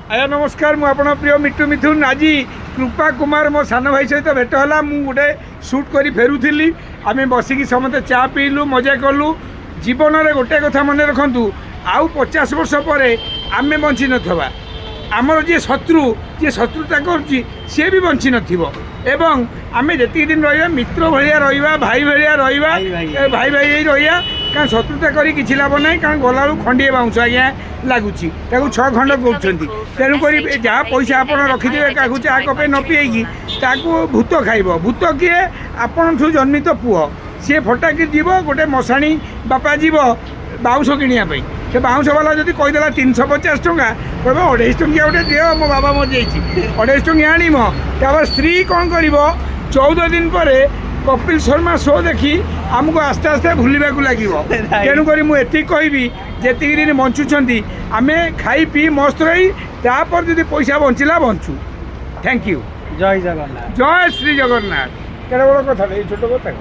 ଆଜ୍ଞା ନମସ୍କାର, ମୁଁ ଆପଣଙ୍କ ପ୍ରିୟ ମିଟୁ ମିଥୁନ। ଆଜି କୃପା କୁମାର ମୋ ସାନ ଭାଇ ସହିତ ଭେଟ ହେଲା। ମୁଁ ଗୋଟେ ସୁଟ୍ କରି ଫେରୁଥିଲି। ଆମେ ବସିକି ସମସ୍ତେ ଚା ପିଇଲୁ, ମଜା କଲୁ। ଜୀବନରେ ଗୋଟେ କଥା ମନେ ରଖନ୍ତୁ, ଆଉ 50 ବର୍ଷ ପରେ ଆମେ ବଞ୍ଚି ନଥିବା, ଆମର ଯିଏ ଶତ୍ରୁ, ଯିଏ ଶତ୍ରୁତା କରୁଛି, ସିଏ ବି ବଞ୍ଚି ନଥିବ। ଏବଂ ଆମେ ଯେତିକି ଦିନ ରହିବା, ମିତ୍ର ଭଳିଆ ରହିବା, ଭାଇ ଭଳିଆ ରହିବା। ଭାଇ ଭାଇ। ଏ ଭାଇ ଭାଇ ହେଇ ରହିବା, କାରଣ ଶତ୍ରୁତା କରି କିଛି ଲାଭ ନାହିଁ। କାରଣ ଗଲାବେଳକୁ ଖଣ୍ଡିଏ ବାଉଁଶ ଆଜ୍ଞା ଲାଗୁଛି, ତାକୁ ଛଅ ଖଣ୍ଡ କରୁଛନ୍ତି। ତେଣୁକରି ଯାହା ପଇସା ଆପଣ ରଖିଥିବେ, କାହାକୁ ଚା କପେ ନ ପିଏଇକି ତାକୁ ଭୂତ ଖାଇବ। ଭୂତ କିଏ? ଆପଣଠୁ ଜନ୍ମିତ ପୁଅ। ସିଏ ଫଟାକି ଯିବ ଗୋଟେ ମଶାଣି। ବାପା ଯିବ ବାଉଁଶ କିଣିବା ପାଇଁ। ସେ ବାଉଁଶ ବାଲା ଯଦି କହିଦେଲା 350 ଟଙ୍କା, କହିବ 250 ଟଙ୍କିଆ ଗୋଟେ ଦିଅ, ମୋ ବାବା ମରିଯାଇଛି, 250 ଟଙ୍କିଆ ଆଣିବ। ତାପରେ ସ୍ତ୍ରୀ କ'ଣ କରିବ? 14 ଦିନ ପରେ କପିଲ ଶର୍ମା ଶୋ ଦେଖି ଆମକୁ ଆସ୍ତେ ଆସ୍ତେ ଭୁଲିବାକୁ ଲାଗିବ। ତେଣୁକରି ମୁଁ ଏତିକି କହିବି, ଯେତିକି ଦିନ ବଞ୍ଚୁଛନ୍ତି, ଆମେ ଖାଇ ପିଇ ମସ୍ତ ରହି, ତାପରେ ଯଦି ପଇସା ବଞ୍ଚିଲା ବଞ୍ଚୁ। Thank you. Jay Jagannath. Jay Shri Jagannath. କେଡ଼େ ବଡ଼ କଥା, ଏଇ ଛୋଟ କଥା।